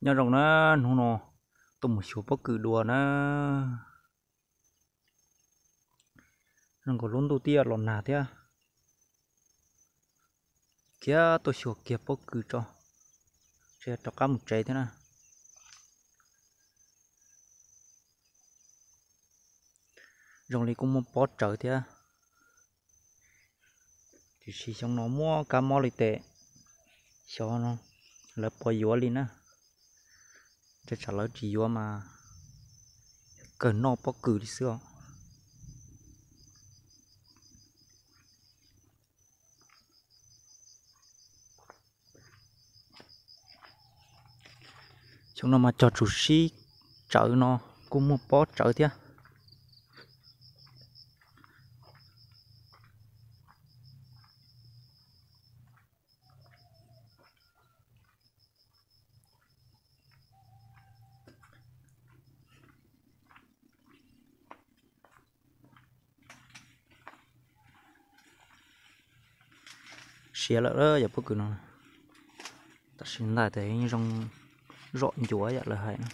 Nyob zoo na, hnub no tuaj mus xyuas pob kws dua na. Zoo nkaus lub ntuj twb yuav los nag thiab, khiav tuaj xyuas kiag pob kws tso, rov qab mus tsev thiab na. Zoo li kuj muaj pob tsawv thiab, tiam sis xyoo no muaj kab mob li tes, xyov lawv puas yuav li na. Ntshe tsam lawv tsis yuav mas kawg noj pob kws li xwb os. Xyoo no mas cog tsum sib tsawv no kuj muaj pob tsawv thiab. Siav lawm yog pob kws no, tam sim ntawd tes yeej zoo zom ncuav yam lawv hais na.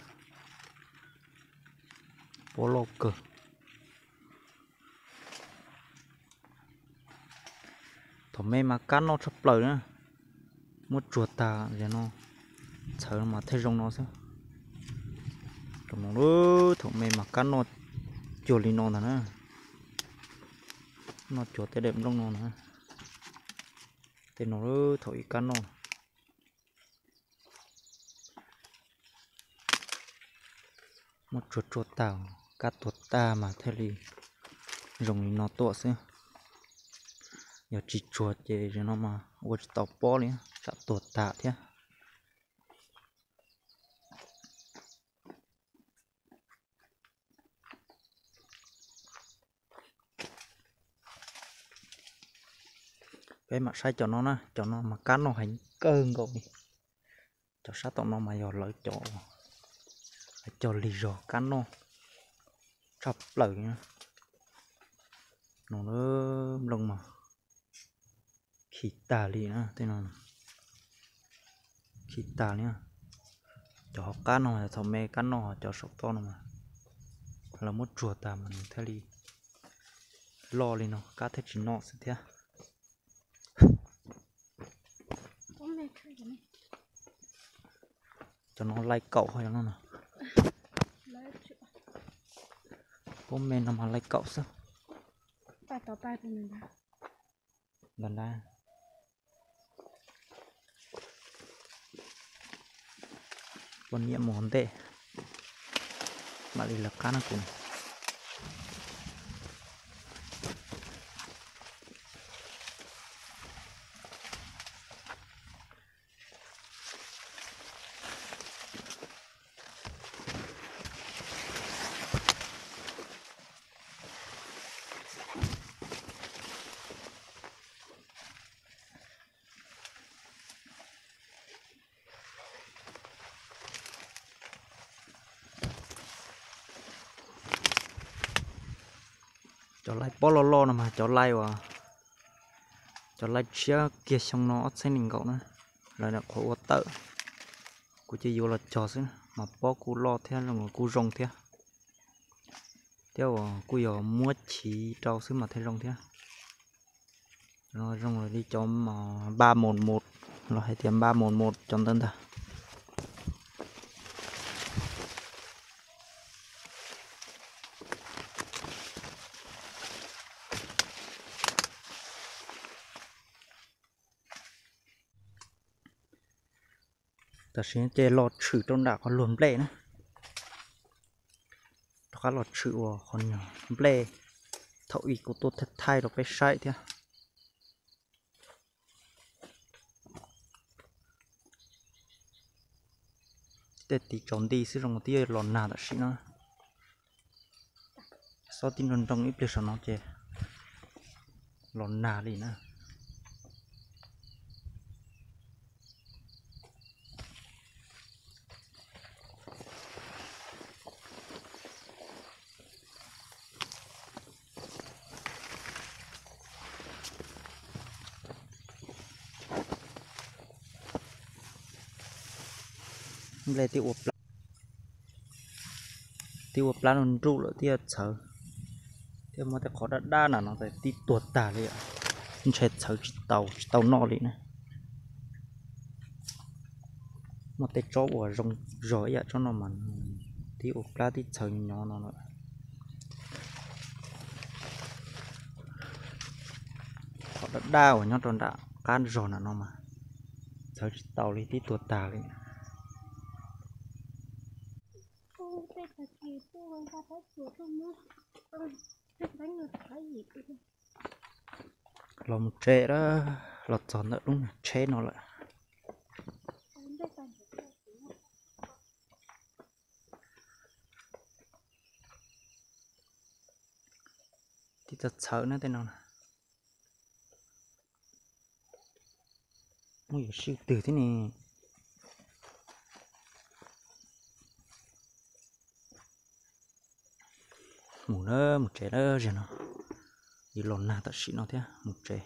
Pob loj kawg. Thaum me mas kab noj tshaj plaws na, muab tsuag tag no, txhawv mas thiaj zoo no xwb. Thaum me mas kab noj cuag li no ntag na, noj cuag tej daim nplooj no na. Tej no thaum ub kab noj. Muab tsuag tsuag tag, kab tuag tag mas thiaj li zoo li no tuaj xwb. Yog tsis tsuag ces no mas ua tsis tau pob li, tsam tuag tag thiab. Peb mam saib cov no na, cov no mas kab noj heev kawg nkaus li. Cov sab tom no mas yog lawv cov, lawv cog lig zog kab noj tshaj plaws li na. No nplooj mas khi tag li na, tej no khi tag li. Cov hauv qab no thaum me kab noj, cov saum toj no mas lawv muab tsuag tag mas nws thiaj li loj li no, kab thiaj tsis noj xwb thiab. Cov no laij kaum no, pob me no mas laij kaum xwb. Ntag na. Poj niam mus ntej, mam li lawv qab no kuv. Cov laij pob loj loj no mas cov laij uas, cov laij tshiab kiag xyoo no ob txhiab nees nkaum na, lawv nyuam qhuav ua tawm, kuv cia yuav los cog xwb mas pob kuj loj thiab, kuj zoo thiab, thiab uas kuj yog muab chiv rau xwb mas thiaj zoo thiab. Zoo li cov npa mus mus, los hais tias npa mus mus cov ntawd ntag. Tam sim no ces los tshwm rau nram qhov luag nplej na, rov qab los tshwm ua qhov nyuag nplej thaum ub kuv tuaj thaij thaij rau peb saib thiab. Tej tiv tsaus nti xwb zoo twb los nag tam sim no. Xob tib nroo nroo ib pliag saum no ces los nag li na. Nplej twb ua plab nruj nruj lawm thiaj txhawv, thiaj muaj tej qhov dab dab na no tib tuag tag li. Ntshai txhawv tsis tau, tsis tau noj li na. Muaj tej tsob uas zoo zog ib yam tsob no mas twb ua plab twb txhawv nyo no lawm. Qhov dab dab uas nyob rau nram qab zog na no mas txhawv tsis tau li, twb tuag tag li. Los mus tsev a, los txog ntawm lub tsheb no lawm. Twb txawv txhawv na tej no. Muaj yuav sij twg thiab ne. Mus na, mus tsev na, zaum no yuav los nag tam sim no thiab, mus tsev.